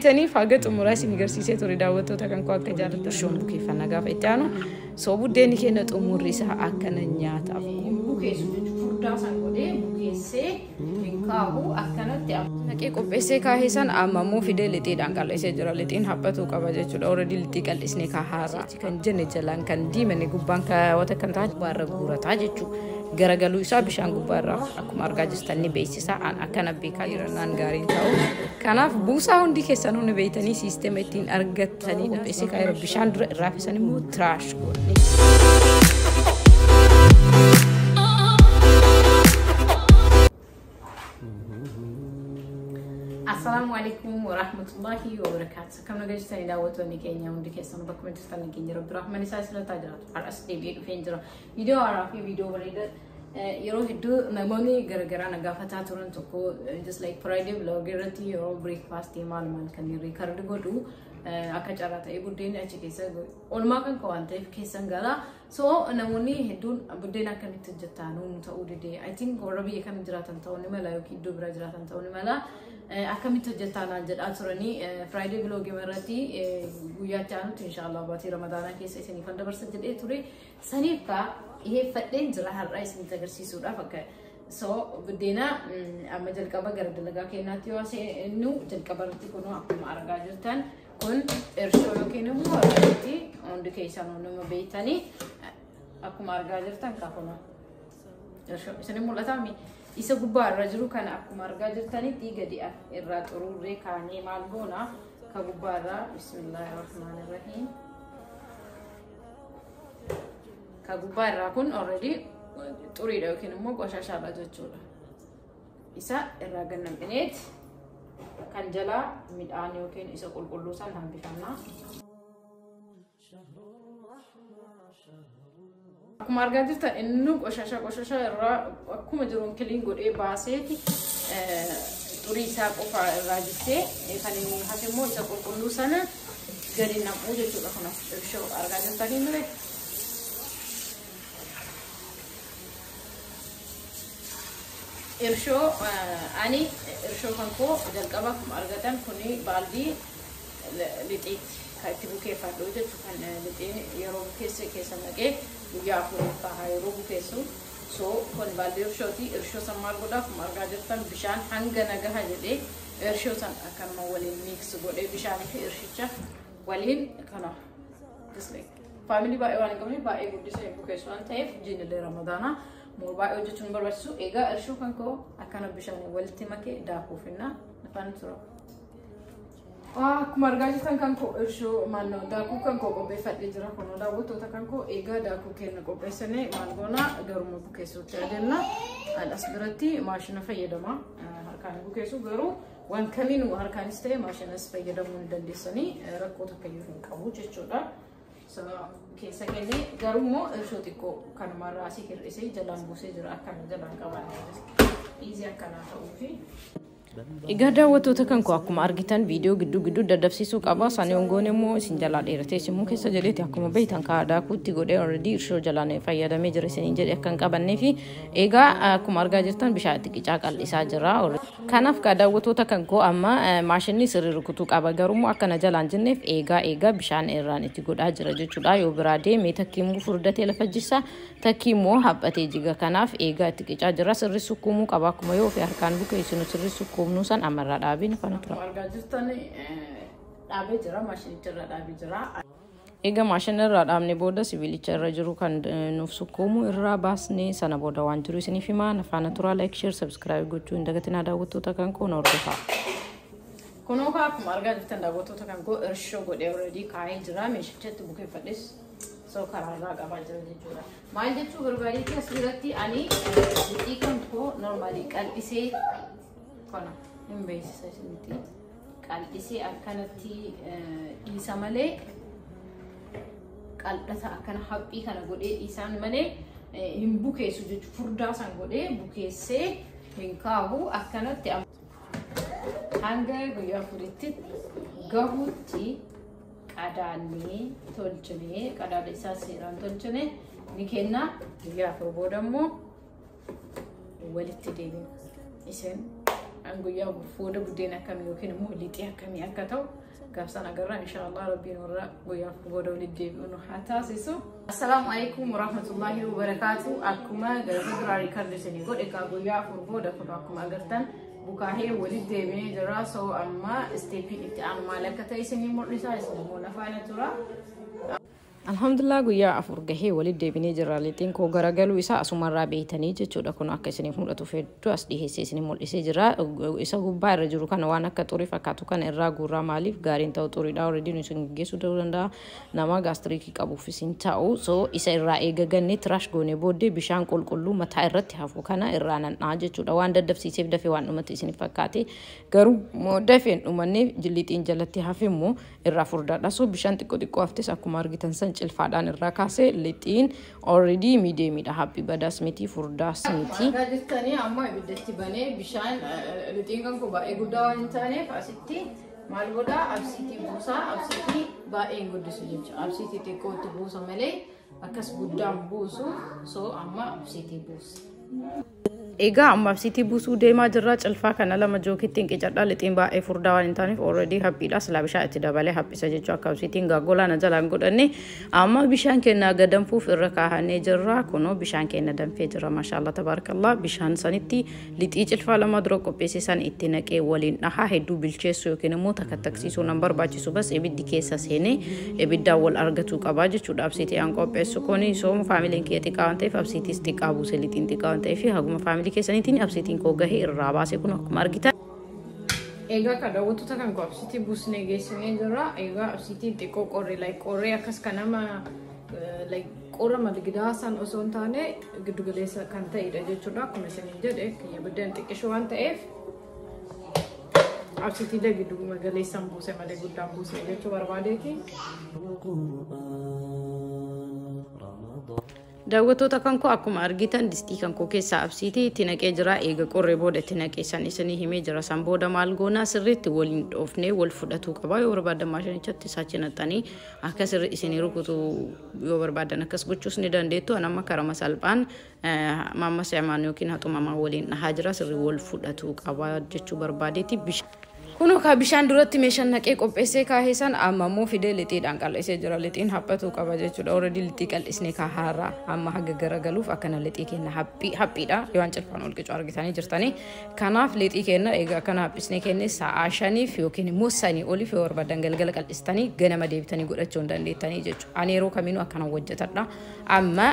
Taniif haga xumuraa isin agarsiisee ture daawwattoota kan koo akka jaallattan shoon bukeeffannaa gaafa itti aanu soo buddeenni keenya xumurri isaa akkana nyaataaf bukeessu jechuudha. Furdaa san godhee bukeessee hin kaahu akkanatti naqee qopheessee kaahee san amma immoo fidee lixiidhaan qal'isee jira. Lixiin haphatuu qaba jechuudha. Already lixii qal'isnee kaahaarra kan jenne jalaan kan diimane gubbaan kaawwata kan ta'a gubbaarra guurataa jechuudha. Garagaluu isaa bishaan gubbaarraa akkuma argaa jirtan ni beeksisa. An akkana beekaa jirannaan gaariin ta'u. Kanaaf buusaa hundi keessanuu ni beeytanii siistema ittiin argattanii qopheessee kaa'eera. Bishaan dura irraa fisan immoo tiraash godhe. Assalaamu alaikum warahmatullahi wabarakatuh. Akkam nagaa jirtanii daawwattoonni keenya hundi keessanuu bakkuma jirtan nageenya Rabbi Rahman isaa isinitti haa jiraatu. Har'as deebi'ee dhufeen jira. Viidiyoo haaraa fi viidiyoo bareedaa yeroo hedduu namoonni garaagaraa na gaafataa turan tokko, just like Friday vlog irratti yeroo breakfast maal maal kan record godhu, akka carraa ta'ee buddeenni achi keessa oolmaa kan koo waan ta'eef keessan gala. So namoonni hedduun buddeen akkamitti hojjetaa nuun ta'uu didee, I think warra biyya kana jiraatan ta'uu ni mala yookiin iddoo biraa jiraatan ta'uu ni mala. Akkamitti hojjetaa naan jedhaa turanii Friday vlog irratti guyyaa aanutti inshallah baatii Ramadaanaa keessa isiniifan dabarsa jedhee ture. Saniif kaa dhiyeeffadheen jira har'a isinitti agarsiisuudhaaf akka. So buddeena amma jalqaba gara dalagaa keenyaatti yoo seennu, jalqaba irratti kunoo akkuma argaa jirtan kun irshoo yookiin immoo irratti hundi keessan nama beektanii akkuma argaa jirtan kaa kunoo irshoo isin mul'ataa isa gubbaa irra jiru kana akkuma argaa jirtanitti gadi irraa xuruurree kaanee maal goona ka gubbaa irraa, bismillaahi rahmaani rahiim, ka gubbaa irraa kun already xuriidha yookiin immoo qoshashaadha jechuudha. Isa irraa gannam'ineet kan jalaa midhaan yookiin isa qulqulluu san hambifannaa. Akkuma argaa jirtan inni qoshasha qoshasha irraa akkuma jiruun clean godhee baaseeti xurii isaa qofa irraa jissee kan inni hafe immoo isa qulqulluu sana gadi nam'uu jechuudha. Kunis irshoo argaa jirtanii mire. Irshoo ani irshoo kan koo jalqaba akkuma argatan kuni baaldii lixiitti kan itti bukeeffadhu jechuudha. Kan lixii yeroo bukeesse keessa naqee guyyaa 4 kahaa yeroo bukeessu. So kun baaldii irshooti. Irshoo san maal godhaa? Akkuma argaa jirtan bishaan hanga nagaha jedhee irshoo san akkanuma waliin mix godhee bishaanii fi irshicha waliin kana family baay'ee waan hin qabneef baay'ee guddisa hin bukeessu waan ta'eef jiinillee Ramadaanaa moo baay'ee hojjechuun barbaachisu. Egaa irshoo kan koo akkana bishaanii walitti makee daakuufinna afaan tura. Akkuma argaa jirtan kan koo irshoo maannoo daakuu kan koo qopheeffadhee jira kunoo daawwattoota kan koo. Egaa daakuu keenya qopheessanii maal goona? Garuma bukeessuutti adeemna. As biratti maashina fayyadama. Harkaan bukeessu garuu waan kamiinuu harkaanis ta'e maashinas fayyadamuu ni dandeessanii, rakkoo takka iyyuu hin qabu jechuudha. Keessa kennee garuu immoo irshoo xiqqoo kanumarraa asii hir'isee jalaan buusee jira akkana jalaan qabaannee dhiisee akkanaa ta'uufi. Egaa daawwattoota kan koo akkuma argitan viidiyoo gidduu gidduu daddabsiisuu qaba. Isaan yoon immoo isin jalaa dheeratee isin keessa jedheeti akkuma beektan kaa daakuutti godhee already irshoo jalaan fayyadamee jira isiniin jedhe akka hin qabannee fi egaa akkuma argaa jirtan bishaan itti qicaa qal'isaa jira. Kanaaf kaa daawwattoota kan koo amma maashinni sirrii rukutuu qaba, garuu akkana jalaan jenneef eegaa eegaa bishaan irraan itti godhaa jira jechuudha. Yoo biraa deeme takkii immoo furdatee lafa jissa, takkii immoo haphatee jiga. Kanaaf eegaa itti qicaa jira, sirrii sukkuumuu qaba. Akkuma yoo fi harkaan bukeessinu sirrii sukkuumnuu san ammarraa dhaabiin afaan tura. Argaa jirtan dhaabee jira, maashinicha irra dhaabee jira. Egaa maashina irraa dhaabne booda sibiilicha irra jiru kan nuuf sukkuumu irraa baasnee sana booda waan jiru isiniif himaa afaana turaa. Like, share, subscribe gochuu hin dagatinaa daawwattoota kan koo hordofaa. Kunoo akkuma argaa jirtan daawwattoota kan koo irshoo godhee already kaa'ee jira, meeshichatti bukeeffadhes so karaarraa qabaa jira jechuudha. Maal jechuu barbaadeetti as biratti ani lixii kan koo normally qal'isee kana hin beeksisa isinitti, qal'isee akkanatti dhiisa malee, qal'ata akkana haphii kana godhee dhiisaan malee hin bukeessu jechuudha. Furdaa san godhee bukeessee hin kaahu, akkanatti hanga guyyaa 4tti gahuutti qadaannee tolchinee, qadaada isaa seeraan tolchine ni kenna. Guyyaa 4 booda immoo walitti deebina. Isin Guyyaa booda buddeena akkamii yookiin immoo lixii akkamii akka ta'u gaafsan agarra inshaallah. Rabbiin warra guyyaa booda walitti deebi'u nu haa taasisu. Assalaamu alaikum warahmatullahi wabarakaatu. Akkuma gaafa duraa record isinii godhe egaa guyyaa 4 booda kun akkuma agartan bukaahee walitti deebinee jira. So amma stepiin itti aanu maal akka ta'e isinii mul'isa. Isin immoo na faana tura. Alhamdulillah, guyyaa 4 gahee walitti deebinee jira. Lixiin koo garagaluu isaa asumarraa beeytanii jechuudha. Kun akka isiniif mul'atuuf hedduu as dhiheessee isinii mul'isee jira. Isa gubbaa irra jiru kana waan akka xurii fakkaatu kana irraa guurraa. Maaliif gaariin ta'u xuriidha. Already nu isin geggeessuu ta'uu danda'a. Nama gastricii qabuuf isin ta'u. So isa irraa eega gannee trash goonee booddee bishaan qulqulluu mataa irratti hafu kana irraa nan'aa jechuudha. Waan daddafsiiseef dafee waan dhumatti isiniif fakkaate, garuu immoo dafeen dhumannee lixiin jalatti hafe immoo irraa furdaadha. So bishaan xiqqoo xiqqoo haftes akkuma argitan san cilfaadhaan irraa kaasee lixiin already mediumiidha. Haphii badaas miti, furdaas miti. Argaa jirtanii, amma ibiddatti banee bishaan lixiin kan koo baay'ee guddaa waan hin taaneef asitti maal godhaa? Absiitii buusaa. Absiitii baay'ee hin guddisu jechuudha. Absiitii xiqqootti buusa malee akkas guddaan buusu. So amma absiitii buusa. Egaa amma absiitii buusuu deemaa jirra. Cilfaa kana lama jookitti hin qicadha. Lixiin baay'ee furdaa waan hin taaneef already haphiidha. Silaa bishaan itti dabalee haphisa jechuu, akka absiitiin gaagolaa na jalaan godhanne. Amma bishaan keenya danfuuf irra kaahannee jirra. Kunoo bishaan keenya danfee jira. Maashaallah, tabaarakallah. Bishaan sanitti lixii cilfaa lama dura qopheesse san itti naqee waliin dhahaa. Hedduu bilcheessu yookiin immoo takattaksiisuu nan barbaachisu. Bas ibiddi keessa seenee ibiddaan wal argatuu qabaa jechuudha. Absiitii aan qopheessu kuni sooma faamiliin kiyya xiqqaa waan ta'eef absiitiis xiqqaa buuse. Lixiin xiqqaa waan ta'eef haguma faamilii keessaniitiin absiitiin koo gahee irraa baase kun akkuma argitan. Egaa kan daawwattoota kan koo, absiitii buusnee geessinee jirra. Egaa absiitiin xiqqoo qorree, like qorree akkas kan nama like qorra malgidaa san osoo hin taane giddugaleessa kan ta'edha jechuudha. Akkuma isiniin jedhe, kiyya biddeen xiqqishoo waan ta'eef absiitiilee gidduguma galeessan buuse malee guddaan buuse jechuu barbaadeeti. Daawwattoota kan koo, akkuma argitan distii kan koo keessaa absiitii itti naqee jira. Eega qorree booda itti naqee san isinii himee jira. San booda maal goonaa? Sirriitti waliin dhoofnee wal fudhatuu qaba. Yoo barbaadan maashinichatti isaachi naqxanii akka sirri isinii rukutu yoo barbaadan akkas gochuus ni dandeettu. An amma karama salphaan maamma seemaan yookiin haxumamaa waliin dhahaa jira. Sirrii wal fudhatuu qaba jechuu barbaadeeti. Kunoo kaa bishaan duratti meeshaan naqee qopheessee kaahee san amma immoo fidee lixiidhaan qal'isee jira. Lixiin haphatuu qaba jechuudha. Already lixii qal'isnee kaahaarraa amma haga garagaluuf akkana lixii kenna haphii haphiidha. Yoo an cilfaan ol qicuu argitanii jirtanii. Kanaaf lixii kenna egaa akkana haphisnee kenne sa'aa 5f yookiin immoo sanii oliif, yoo barbaadan galgala qal'istanii ganama deebitanii godhachuu hin dandeettanii jechuudha. Ani yeroo kamiinuu akkana hojjetadha. Amma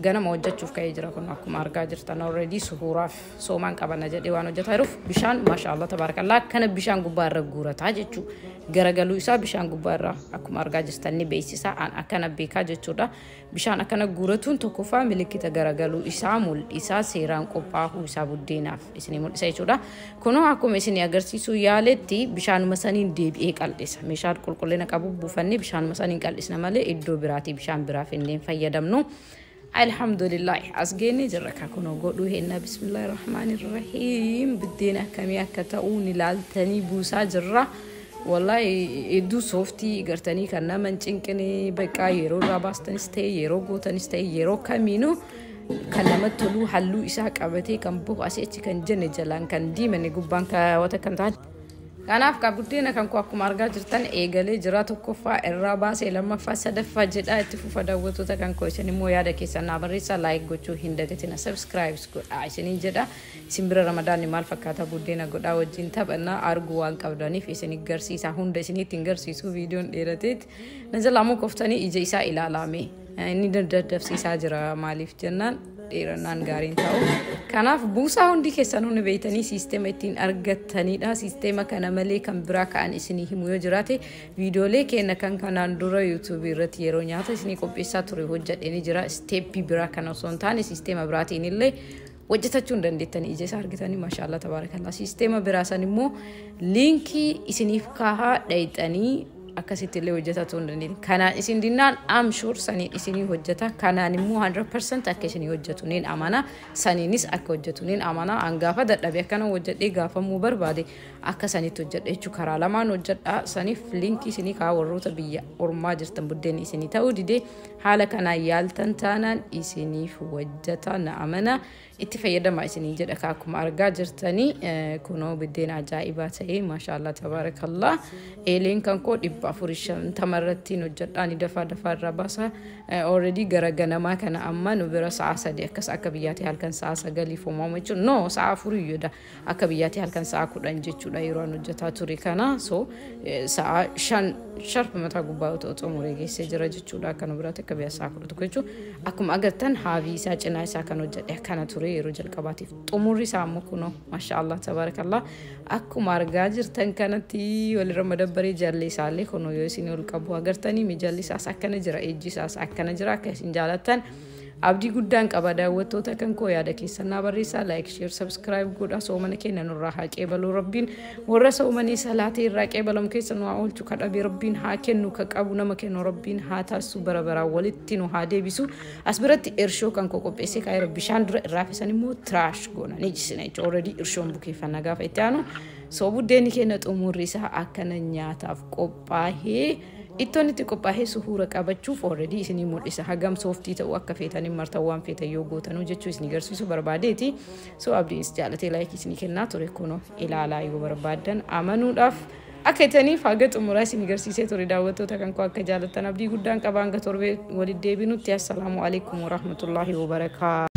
ganama hojjechuuf ka'ee jira. Kun akkuma argaa jirtan already suhuuraaf soomaan qabanna jedhee waan hojjetaa jiruuf bishaan, maashaallah, tabaarakallaa, akkana bishaan gubbaa irra guurataa jechuudha. Garagaluu isaa bishaan gubbaa irra akkuma argaa jirtan ni beeksisa. An akkana beekaa jechuudha. Bishaan akkana guuratuun tokkoffaa milikkita garagaluu isaa mul'isa, seeraan qophaa'uu isaa buddeenaaf isinii mul'isa jechuudha. Kunoo akkuma isinii agarsiisuu yaaletti bishaanuma saniin deebi'ee qal'isa. Meeshaa qulqullina qabu buufannee bishaanuma saniin qal'isna malee iddoo biraatii bishaan biraa finneen fayyadamnu. Alhamdulillah, as geennee jirra. Kunoo godhuu henna. Bismillahi rahmaani rahiim. Buddeena akkamii akka ta'u ni laaltanii buusaa jirra. Wallahi hedduu softii gartanii kan nama hin cinqine, baqqaa yeroo irraa baastanis ta'e, yeroo gootanis ta'e, yeroo kamiinuu kan namatti tolu, halluu isaa qabatee kan bahu, asii achi kan jenne, jalaan kan diimane, gubbaan kaawwata kan ta'an. Kanaaf kaa buddeena kan koo akkuma argaa jirtan eegalee jira. Tokkoffaa irraa baasee, lammaffaa, sadaffaa jedhaa itti fufa. Daawwattoota kan koo, isin immoo yaada keessan naa barreessaa, like gochuu hin dagatina, subscribe godhaa isiniin jedha. Isin bira Ramadaanni maal fakkaata? Buddeena godhaa wajjin taphannaa arguu waan qabdaniif isin garsiisa. Hunda isinitti hin garsiisu, viidiyoon dheerateet na jalaa koftanii ija isaa ilaalame inni daddafsiisaa jira. Maaliif jennaan dheerannaan gaariin ta'u. Kanaaf buusaa hundi keessanuu ni beeytanii siistema ittiin argattanidha. Siistema kana malee kan biraa ka'an isinii himu yoo jiraate, viidiyoolee keenya kan kanaan dura YouTubeii irratti yeroo nyaata isinii qopheessaa ture hojjedhee ni jira. Stepii biraa kana osoo hin taane siistema biraatiin illee hojjetachuu hin dandeettanii. Ija isaa argitanii, maashaallah, tabaarakallaa. Siistema biraa san immoo linkii isiniif kaahaa, dhayxanii akkasitti illee hojjetachuu hin dandeettan. Kanaan isin dinnaan am sure saniin isinii hojjeta. Kanaan immoo 100% akka isinii hojjetu niin amana. Saniinis akka hojjetu niin amana. An gaafa dadhabe akkana hojjedhee, gaafamuu barbaade akka sanitti hojjedha jechuudha. Karaa lamaan hojjedha. Saniif linkii isinii kaa, warroota biyya ormaa jirtan buddeen isinii ta'uu didee haala kanaan yaaltan taanaan isiniif hojjeta, na amana. Itti fayyadamaa isinii jedha. Akkuma argaa jirtanii kunoo biddeen ajaa'ibaa ta'ee, maashaallah tabaarakallah. Eeleen kan koo 450 irratti hojjedhaan dafaa dafaa irraa baasa. Already gara ganamaa kana amma nu bira sa'a 3 akkas, akka biyyaatti halkan sa'a 9 fomamu jechuudha. No, sa'a 4 iyyuudha, akka biyyaatti halkan sa'a 10 jechuudha yeroo an hojjetaa ture kana. So sa'a 5 sharp mataa gubbaa otoo xumuree geessee jira jechuudha. Akka nu biraatti akka biyya sa'a 11 jechuudha. Akkuma agartan haavii isaa cinaa isaa kan hojjedhe akkana ture yeroo jalqabaatiif. Xumurri isaa ammoo kunoo, maashaallah tabaarakallah, akkuma argaa jirtan kanatti walirra madabbaree. Jalli isaallee kunoo yoo isin ol qabu agartanii, mijalli isaas akkana jira, ejji isaas akkana jira. Akka isin jaalattan abdii guddaan qaba. Daawwattoota kan koo, yaada keessan naa barreessaa, like, share, subscribe godha. Soomana keenya nurraa haa qeebaluu Rabbiin. Warra soomanii salaatee irraa qeebalamu keessa nu haa oolchu. Kadhabee Rabbiin haa kennu, ka qabu nama kennu Rabbiin haa taasisu, bara baraan walitti nu haa deebisu. As biratti irshoo kan koo qopheessee kaa'eera. Bishaan dura irraa fisan immoo tiraash goona, ni jisina jechuudha. Already irshoon bukeeffannaa gaafa itti aanu. So buddeenni keenya xumurri isaa akkana nyaataaf qophaa'ee, ittoon itti qophaa'ee suhuura qabachuuf already isinii mul'isa. Hagam soft ta'uu akka feetanii martan, waan feetan yoo gootanuu jechuu isinii agarsiisuu barbaadeeti. So abdiinis jaalatee like isinii kennaa ture. Kunoo ilaalaa yoo barbaaddan amanuudhaaf akka itaniif haga xumuraa isin agarsiisee ture. Daawwattoota kan koo, akka jaalattan abdii guddaan qaba. Hanga torbee walitti deebinutti, assalaamu alaikum warahmatullaahi wabarakaatu.